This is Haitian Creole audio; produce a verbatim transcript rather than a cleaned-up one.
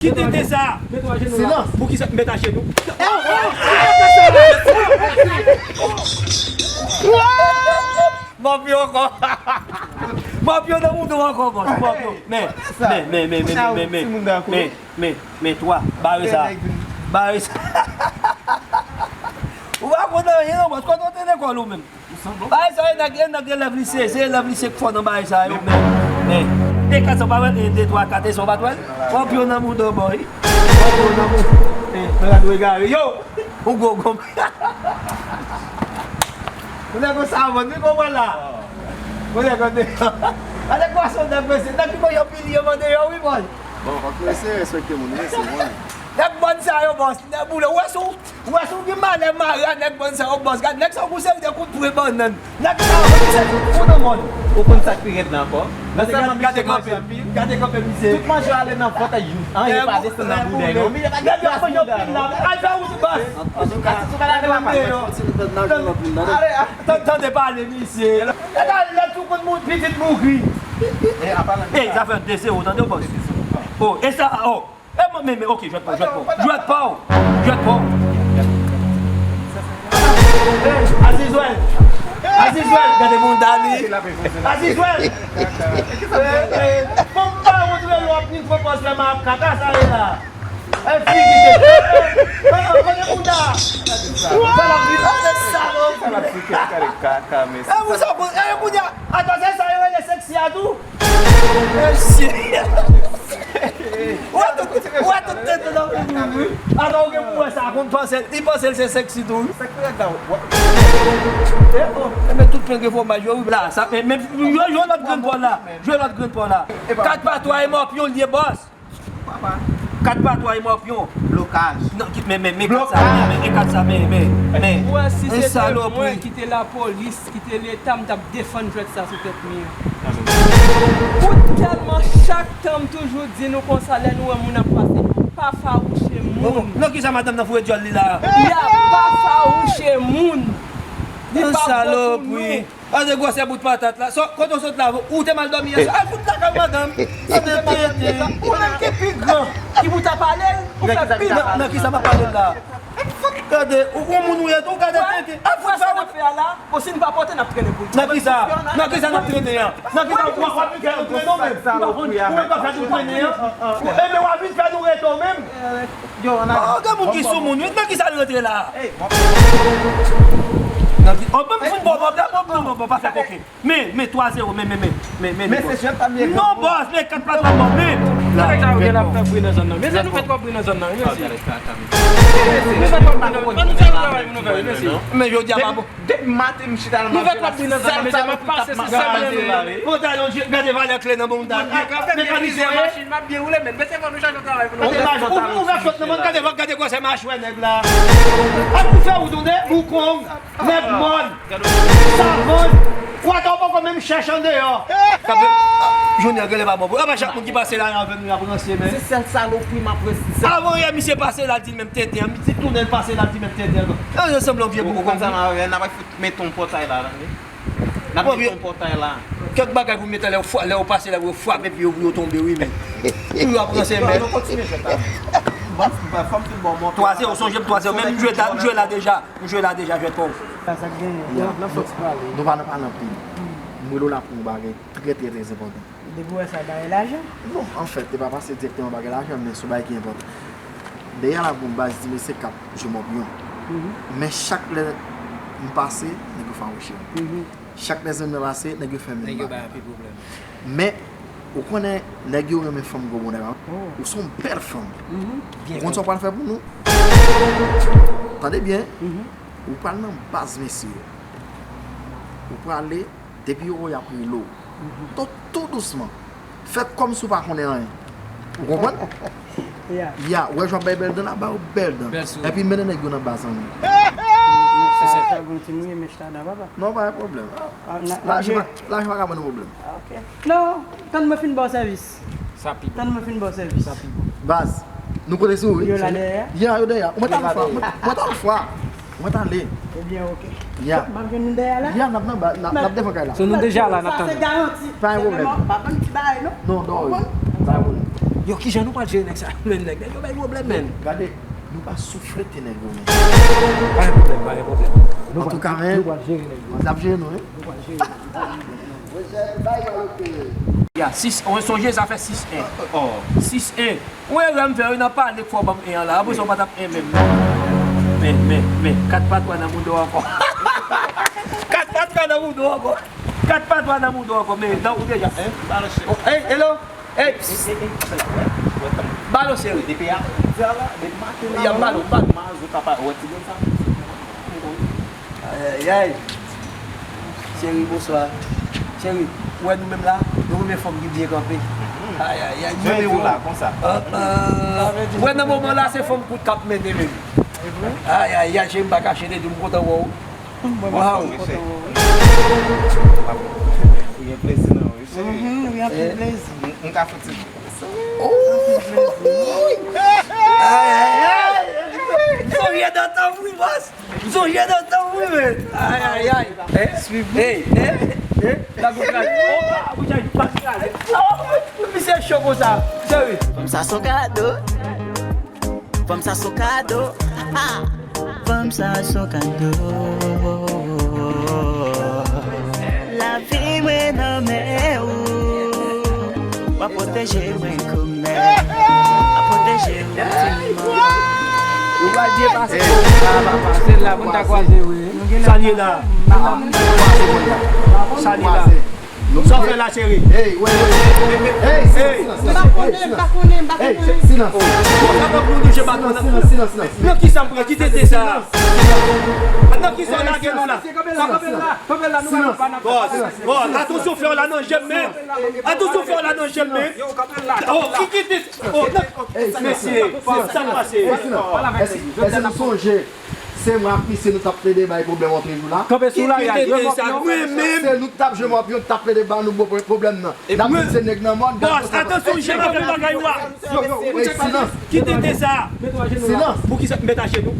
Ki tenten sa? Silans. Poukisa m met ajenou? Mòpyo ankò. Mòpyo nan mouda w ankò, bòs. Mòpyo. Men, men, men, men, men, men, men, men, men, men, men, twa. Bare sa. Bare sa. Ou pa konn anyen, non, bòs. Kote w te lekòl ou menm? Bagay sa yo, nèg, nèg elèv lise, se elèv lise k fò nan bagay sa yo, men, men, e kat sa w pa wè l, e de, twa, kat, e sa w pa t wè l? Mòpyo nan mouda w, bòy. Mòpyo nan mouda w. E, men la dwe gare. Yo! Ou gwo gonm. Ou nèg ou savann, wi, konprann la. Ou nèg ou de. Gade kwason nèg mesye, nèg ki manje anpil, yo mande yo, wi, bòy. Bon, fòk mesye respekte moun, mesye, mwen. Nèg bòn sa yo, bòs, nèg boule, ou wè sou Ou wè si w gen malè mare a nèg bòn sa yo bòs, gad nèg sa yo gon seri de kout pwen bannann. Nèg sa yo se tout fou nan mòn. Ou konn sa k pi rèd la ankò? Nan sèlman misye manje anpil, gade kanpe misye. Tout manje yo ale nan vant a youn. Anyen pa desann nan bouda yo. Misye pa gen plas bouda non. Al fè wout bòs. Antouka, antouka, la de la pa. Tande pale misye. Egal lè tou konn moun pitit mouri. Ey, zafè de zewo tande bòs. Oh, e sa, oh. E mwen, men, men, ok, jwèt pa w, jwèt pa w. Jwèt pa w. Jwèt pa w. Azizwèl. Azizwèl, gade moun dani. Azizwèl. Bon, pa w montre lòt ni fò pòs fè makaka sa ye la. E figi de. Gade moun da. Sa la vi. Gade sa, non. Sa la fi kè kare kaka, men. E moun sa, e kounye a, atann, se sa yo rele seksi a tou. Mesye. Ou wè tout, ou wè tout tenten nan figi w, wi. Atò, ou gen pou wè sa, konn panse, li panse l se seksi tou, wi. Sa k pi rèd la, w ap. E, oh, e men tout pwen gen fwomaj yo, wi. La, sa, men, men, jwe, jwe lòt grenn pa w la. Jwe lòt grenn pa w la. Kat pa twa e mòpyon l ye, bòs. Papa. Kat pa twa e mòpyon. Blokaj. Non, ki, men, men, men, kat sa, men, men, men, kat sa, men, men, men. Ou wè si se te mwen ki te lapolis, ki te Leta, m t ap defann jwèt sa sou tèt mi an. Ou tèlman chak tan m toujou di nou konsa lè nou wè moun ap pase, pa fawouche moun. Nan kisa madanm nan foure dyòl li la? Ya, pa fawouche moun. Li pa bon pou nou. Gade gwosè bout patat la. Sa, kote w sot la, ou te mal dòmi yè swa? Al fout lakay madanm. Ou menm ki pi gran, ki pou ta pale l, ou fè pi. Nan, nan kisa m ap pale l la? Gade, ou gon moun ou ye tou, gade tenten. Al fout fè wout. Bon, si n pa pote, n ap trennen pou l. Nan kisa? Nan kisa n ap trennen an? Nan kisa w ap vin fè nou trennen w menm? Ou pa konn, ou menm pa fè nou trennen an? Enben w ap vin fè nou rete w menm? Yo, ann ale. Oh, gen moun ki sou moun, wi. Nan kisa l rantre la? Nan ki, oh, ban m fin ba w, ban m, ban m, ban m, ban m, pa fè koken. Men, men, twa zewo, men, men, men, men, men, men, se jwèt pa m ye. Non, bòs, men kat pa twa, men. Sa nèg sa yo gen ap fè bri nan zòn nan? Mesye, nou fè twòp bri nan zòn nan, wi, mesye. Nou fè twòp bri nan zòn nan, nou fè yon travay pou nou fè, wi, mesye. Men jodi a pa bon. Depi maten m chita nan mache la, sèl sa m ap pase, se sèl mwen. Pantalon, gade valè kle nan moun ta. Mekanisyen, machin, m ap byen woule, men. Mesye, fò nou chache yon travay pou nou fè. Ou vè fòt nan moun, gade, gade gwosè machwè nèg la. Ap pou fè ou tande, boukong. Nèg mòn, savann, ou atò poko menm chèche andeyò. Junior, gele pa bon. E pa chak moun ki pase la avè nou y ap ranse, men. Se sèl salopri m ap ranse. Avan yè, misye pase la, di l menm tenten an. Misye tounen, l pase la, di menm tenten an. Yo sanble yon vye boukon. Ou konn sa n ap fè, n ap fout met yon pòtay la, tande. N ap met yon pòtay la. Kèk bagay pou mete lè w fwa-, lè w pase la, pou yo frape pye yo, pou yo tonbe, wi, men. Pou yo ap ranse, men. Nou kontinye jwèt la. Twa zewo, sonje m twa zewo. Men m jwe la, m jwe la deja. M jwe la deja, jwèt pa w. Sa k genyen? Ya. Nan, nan fòs pale. Nou pa nan pale anpil. M rele w la pou yon bagay trè, trè, trè enpòtan. Depi w wè sa, bagay lajan? Non, anfèt, li pa pase dirèkteman bagay lajan, men se yon bagay ki enpòtan. Dèyè la, gon baz di mesye k ap jwe mòpyon. Mhm. Men chak lè m pase, nèg yo fawouche m. Mhm. Chak lè zanmi m pase, nèg yo fèmen m. Nèg yo bay anpil pwoblèm. Men, ou konnen, nèg yo renmen fanm gwo bonè, pa? Oh. Ou se yon bèl fanm. Mhm. Ou konn sa w pral fè pou nou? Tande byen. Mhm. Ou pral nan baz mesye yo. Ou prale, depi yo wè w, y ap rele w. Mhm. Tou, tou dousman. Fè kòmsi w pa konnen anyen. Ou konprann? Ya. Ya, ou wè jan w ap bay bèl dan la, ba yo bèl dan. Bèl souri. Epi mennen nèg yo nan baz an nou. Se sa. Sa gon ti mouye mèch ladan, papa. Non, pa gen pwoblèm. Ah, n a, n a, lajan pa, lajan pa ka ban nou pwoblèm. Ah, ok. Non, tann mwen fin ba w sèvis. Sa pi bon. Tann mwen fin ba w sèvis. Sa pi bon. Baz, nou konte sou ou, wi. Yo la dèyè? Ya, yo dèyè. Ou mèt al fwa. Ou mèt al fwa. Ou mèt ale. Ebyen, ok. Ya. M ap jwenn nou dèyè la? Ya, n ap nan ba, n ap, n ap devan kay la. So nou deja la, n ap tann. Sa se garanti. Pa gen pwoblèm. Sèlman, pa ban m ti bagay, non. Non, non, wi. Pa gen pwoblèm. Yo, kijan nou pral jere nèg sa yo, menm nèg yo bay pwoblèm, menm. Gade, nou pa souflete nèg yo, menm. Pa gen pwoblèm, pa gen pwoblèm. Antouka, menm, nou pral jere nèg yo. N ap jere nou, wi. Nou pral jere nou. Ya, sis, ou sonje sa fè sis en. Sis en. Ou erè m fè, wi, nan pale k fè w ban m en an la. Apre sa, w pa t ap en menm. Men, men, men, kat patwa nan mouda w ankò. Kat patwa nan mouda w ankò. Kat patwa nan mouda w ankò, men nan ou deja. Hey, hello. Hey, psst. Balo, cheri. Depi apre midi a la, depi maten la, y ap balo, balo. Mazo ka pa wè ti grenn sa. Ay, ay, ay. Cheri, bonswa. Cheri, ou wè nou menm la, nou renmen fanm ki byen kanpe. Ay, ay, ay, men yo la, konsa. Ou wè nan moman la, se fanm kout k ap mennen menm. Ay, ay, ay, cheri, m pa kache, te di m kontan wè w. Waw. Ou gen plezi nan wi, cheri. Mhm, wi, anpil plezi. M ka fouti. Ay, ay, ay. M sonje nan tan wi, bòs. M sonje nan tan wi, men. Ay, ay, ay. Swiv mwen. Hey, hey, hey. La gòj la. Oh, ah, ou jan pas la. Oh, misye cho konsa. Seri. Fanm sa son kado. Fanm sa son kado. Ha! Fanm sa son kado. Lavi mwen nan men ou. W ap pwoteje mwen kòm mè. W ap pwoteje mwen. Ou pral byen pase. Se la pou n ta kwaze, wi. Sa l ye la. Sa l ye la. Sa w fè la, cheri? Hey, wè, wè. Hey, silans, silans, silans. Hey, silans. Silans, silans, silans. Nan ki sa m pran? Ki tete sa? Nan ki sa w lage nou la? Silans, silans. Bòs, bòs, atansyon fè w la nan je m, men. Atansyon fè w la nan je m, men. Oh, ki, ki tete? Oh, nan. Mesye, sa k pase? Èske, èske nou sonje? Se mwen ak misye nou t ap plede bay pwoblèm antre jou la. Kanpe sou la, y a jwe mòp, non? Se nou k t ap jwe mòp, yo t ap plede ba nou pwoblèm nan. N ap di se nèg nan mòn. Bòs, atansyon, jan m ap fè bagay ou a. Hey, silans. Ki tete sa? Silans. Poukisa m met ajenou?